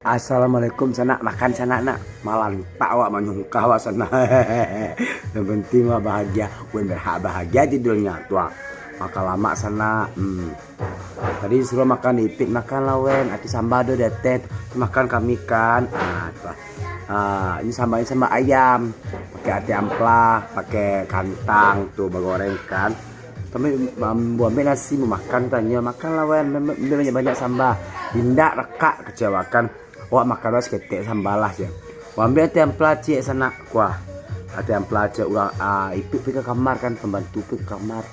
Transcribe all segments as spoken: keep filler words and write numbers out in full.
Assalamualaikum sanak, makan sanak nak. Malantak awak manyungkah awak sanak. Yang penting awak bahagia. Wen berhak bahagia judulnya tu ah. Makan lamak sanak. Hmm. Tadi suruh makan ipit, makan lah wen. Ati sambal do di ateh. Makan kami kan. Ah, tu ah. Ah, ini sambal, ini sambal ayam. Pakai ati ampela, pakai kantang tu bagoreng kan. Tapi ambo ambiak nasi mau makan tanyo, makan lah wen. Ambiak banyak-banyak sambal. Indak rakak kecewakan. Awak makan wak saketek sambal lah, sia. Wak ambiak ati ampela ciek sanak, kuah. Ati ampela ciek urang, ah, ipit pai ka kamar kan, pambantu pai ka kamar.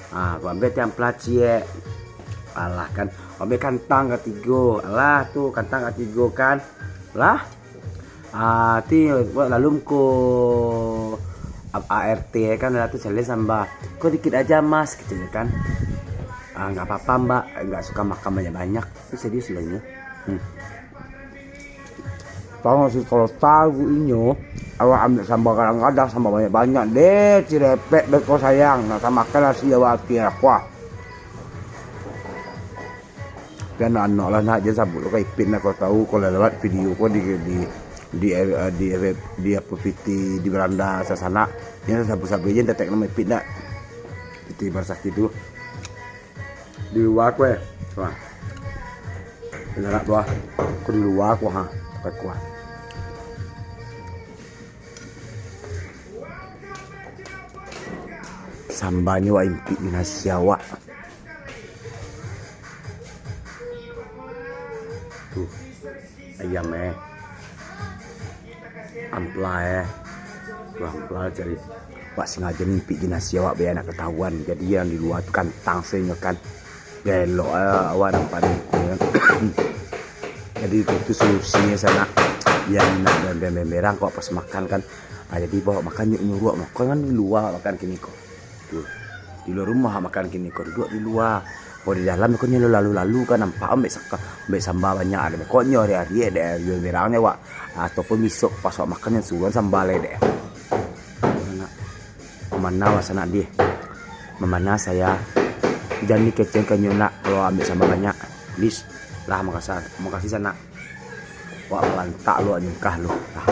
Ah, wak ambiak ati ampela ciek. Alah kan, wak ambiak kantang katigo. Alah tu, kantang katigo kan. Lah. Ah, ti wak lalu ko A R T kan, lah tu caliak sambal. Ko dikit aja, Mas, gitu kan. Ah, nggak apa-apa, Mbak. Nggak suka makan banyak-banyak. Itu serius lah ini. Hmm. Tau nggak sih, kalau tahu inyo, awak ambiak sambal kadang-kadang, sambal banyak-banyak deh, cirepek beko sayang, nak makan nasi awak ati lah, kuah. Tapi anak-anak lah nak, jan sabuik lo ka ipit nak, kalau tahu, kalau lewat video ko di, di, di, eh, di, eh, di apa, Fiti di beranda sasanak, jan sabuik-sabuik, jan tetek nama ipit nak. Fiti Barsakti tu. Di lua ko eh. Wah. Enak tu ah. Ko di lua ko ha. Pakai kuah. Sambalnyo wak impik di nasi awak. Tuh. Ayam eh. Ampela eh. Wah, ampela cari. Wak sengaja nimpik di nasi awak biar nak ketahuan. Jadi yang di lua tu kantang sajo kan. Biar elok eh, awak nampak ni. Jadi itu, itu solusinyo sanak. Yang nak berang-berang kok pas makan kan. Ah, jadi bawa makan nyuruak makan kan di lua makan kini ko. Tuh. Di luar rumah makan kini ko, duduk di lua. Kalau di dalam ko nyo lalu-lalu kan nampak ambek saka, ambek sambal banyak ado. Kok nyo ari-ari dek, ari berangnyo wak. Ataupun besok pas wak makan yang suruhan sambal dek. Mana wak sanak dih? Memana saya? Jan dikecengkan nyo nak kalau ambek sambal banyak. Dis. Lah makasih, makasih sanak. Wak malantak lu, nyungkah lu. Lah.